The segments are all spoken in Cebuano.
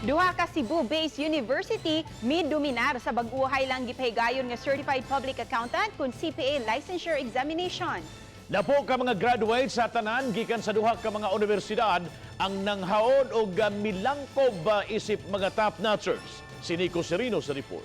Duha ka Cebu-based university midominar sa bag-uhay lang gipahigayon nga Certified Public Accountant kun CPA licensure examination. Napo ka mga graduates sa tanan gikan sa duha ka mga universidad ang nanghaon og milangkob isip mga top notchers. Si Nico Serino sa report.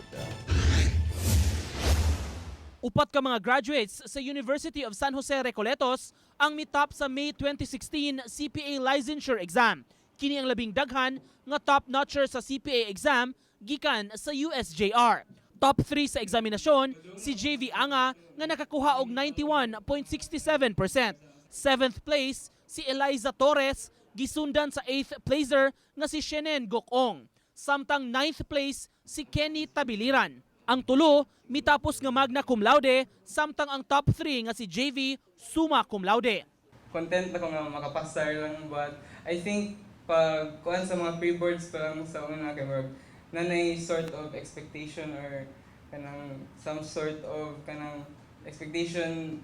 Upat ka mga graduates sa University of San Jose Recoletos ang mitop sa May 2016 CPA licensure exam. Kini ang labing daghan nga top notcher sa CPA exam gikan sa USJR. Top 3 sa eksaminasyon si JV Anga nga nakakuha og 91.67%. 7th place si Eliza Torres, gisundan sa 8th placer nga si Shenen Gokong. Samtang 9th place si Kenny Tabiliran. Ang tulo mitapos nga magna cum laude, samtang ang top 3 nga si JV, summa cum laude. Content ako nga makapasar lang, but I think pag kuan sa mga pre-boards pa lang sa una kay murag nanay sort of expectation or kanang some sort of kanang expectation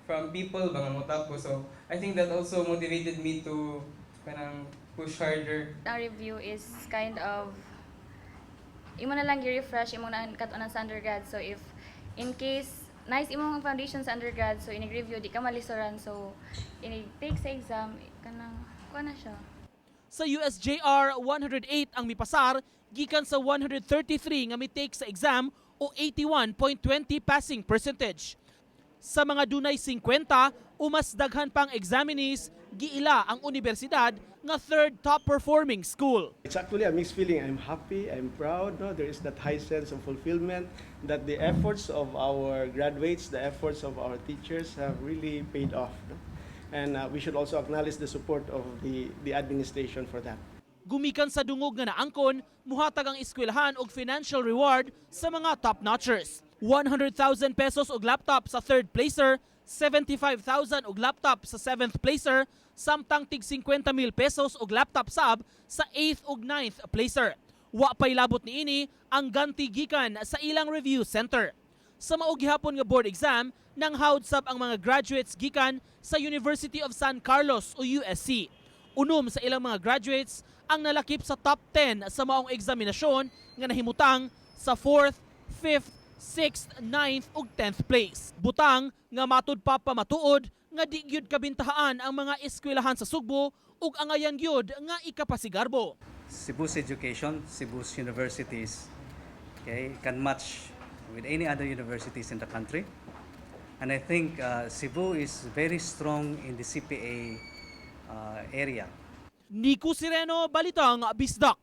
from people ba nga motap ko. So I think that also motivated me to kanang push harder. Ang review is kind of imo na lang gi-refresh imong na kat-unan sa undergrad. So if in case nice imong foundation sa undergrad, so inig review di ka malisuran, so inig take sa exam, kanang kuha na siya. Sa USJR, 108 ang mipasar gikan sa 133 nga mitake sa exam o 81.20 passing percentage. Sa mga dunay 50 o mas daghan pang examinees, giila ang universidad nga third top performing school. It's actually a mixed feeling. I'm happy, I'm proud. No? There is that high sense of fulfillment that the efforts of our graduates, the efforts of our teachers have really paid off. No? And we should also acknowledge the support of the administration for that. Gumikan sa dungog nga naangkon, muhatag ang eskwelahan og financial reward sa mga top notchers. 100,000 pesos og laptop sa third placer, 75,000 og laptop sa seventh placer, samtang tig 50 mil pesos og laptop sab sa 8th ug 9th placer. Wa pay labot niini ang ganti gikan sa ilang review center. Sa mao gihapon nga board exam, nanghawd sab ang mga graduates gikan sa University of San Carlos o USC. Unom sa ilang mga graduates ang nalakip sa top 10 sa maong eksaminasyon nga nahimutang sa 4th, 5th, 6th, 9th ug 10th place. Butang nga matud pa pamatuod nga di gyud kabintahaan ang mga eskwelahan sa Sugbo ug angayan gyud nga ikapasigarbo. Cebu's education, Cebu's universities, okay, can match with any other universities in the country. And I think Cebu is very strong in the CPA area. Nico Sireno, Balitang Bisdak.